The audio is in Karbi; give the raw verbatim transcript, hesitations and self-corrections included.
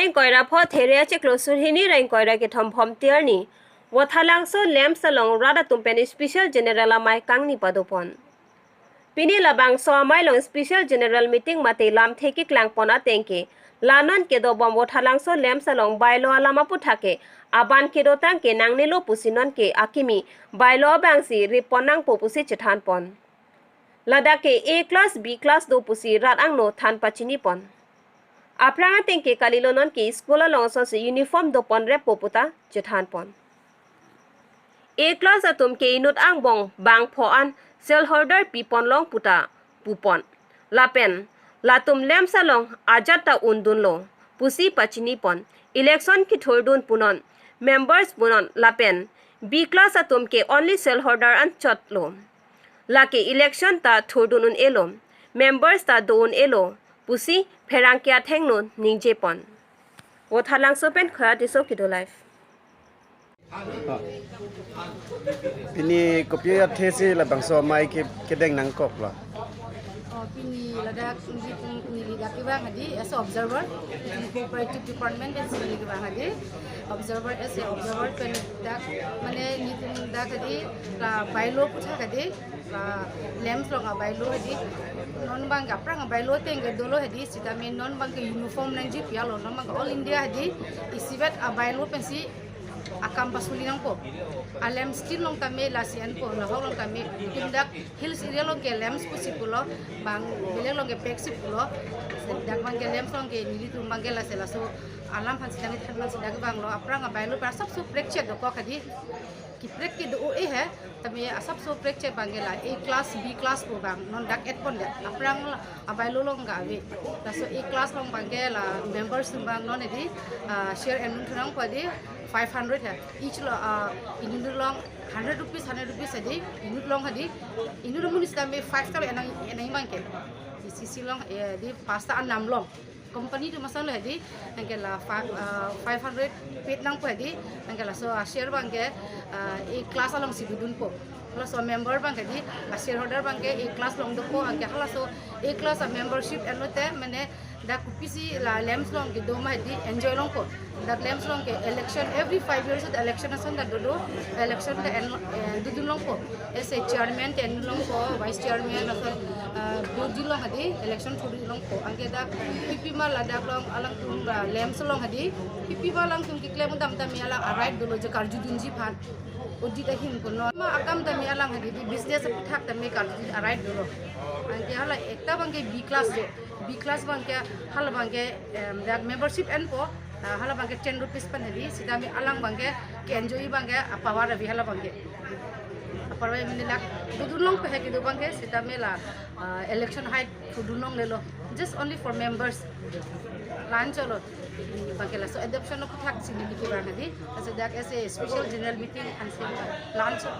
Ingkoi ra pho There achiklo surhini ra ingkoi ra kethom Bhomti arni Wathalangso LAMPS along rat atum pen Special General Amei kangni padopon. Pini labangso amei along Special General Meeting mate lamthe keklangpon ateng ke, la non kedobom Wathalangso LAMPS along bylaw alam aputhak ke aban kedotang ke nangnelo pusi non ke akimi bylaw abangsi rippon nangpo pusi chethanpon. Ladak ke A class, B class do pusi rat angno than pachinipon. Aphrang ateng ke kalilo non ke school along asonsi uniform doponreppo puta chethanpon. A class atum ke inut angbong bang pho an shelf holder pipon long puta pupon. Lapen latum LAMPS along ajat ta undunlo pusi pachinipon. Election kethurdun punon, members punon lapen B class atum ke only shelf holder anchotlo. Lake election ta thurdun un-elo, members ta do un-elo pusi pherangke athengno ningjepon. Wathalangso pen Khoya Tisso kedo live. Pini kopi athesi labangso amei ke kedeng nangkoklo? Oh, pini ladak nelitum, neli dak kevang hadi as a observer, cooperative department pen si neli kevang hadi observer, as a observer pen dak mane nelitum dak hadi la bylaw aputhak hadi la LAMPS along abylaw hadi non abang ke aphrang abylaw ateng ke dolo hadi sitame non abang ke uniform nangji pialo, non abang ke All India hadi isivet abylaw pensi akam pasuli nangpo. A LAMPS tin along tame lasi enpo, lahok along tame, itum dak hills area along ke LAMPS pusi pulo, bang belek along ke PACS si pulo. Dak abang ke LAMPS along ke nelitum abang ke lasi laso alam aphansi tangte than aphansi dak vanglo, aphrang abylaw pen asapso prekche dokok hadi. Keprek kedo-o-e he, tame asapso prekche abang ke la A class, B class pu abang non dak etpon det. Aphrang la abylaw along ke ave. Laso A class along abang ke la members abang non hadi, ah, share enthunang pu hadi five hundred he. Each lo, ah, inut along hundred rupees, hundred rupees hadi, inut along hadi, inut amonit sitame five ta enang, enang abang ke. B C C along, eh, di pasta anam along. Company atum ason lo hadi, anke la five, ah, five hundred paid nangpo hadi, anke laso a share abang ke, ah, A class alongsi dodunpo. Laso member abang ke di, a shareholder abang ke A class along dopo, anke halaso A class a membership enlote, mane dak kopisi la LAMPS along kedo ma hadi enjoy longpo. Dak LAMPS along ke election, every five years election ason dak dodo, election dak en, eh, dodun longpo. As a chairman ta en longpo, vice chairman ason, ah, dodun long hadi, election thurdun longpo. Anke dak P P ma ladak along alangtum, ah, LAMPS along hadi, P P ma alangtum keklem dam tame alang a right dolo je karjudunji aphan. Audit ahin kono. Ma akam tame alang hadi di business aputhak tame karjudun a right dolo. Anke hala ekta abang ke B class do. B class abang ke hala abang ke, em, dak membership enpo, ah, hala abang ke ten rupees pen hadi, sitame alang abang ke, ke enjoy abang ke, a power ave hala abang ke. A power ave mane lak, dodun longpo he kedo abang ke, sitame la, ah, election hide thurdun longlelo. Just only for members. La-anchot lo. Abang ke laso adoption aputhak si neli kevang hadi. Laso dak as a special general meeting and la-anchot.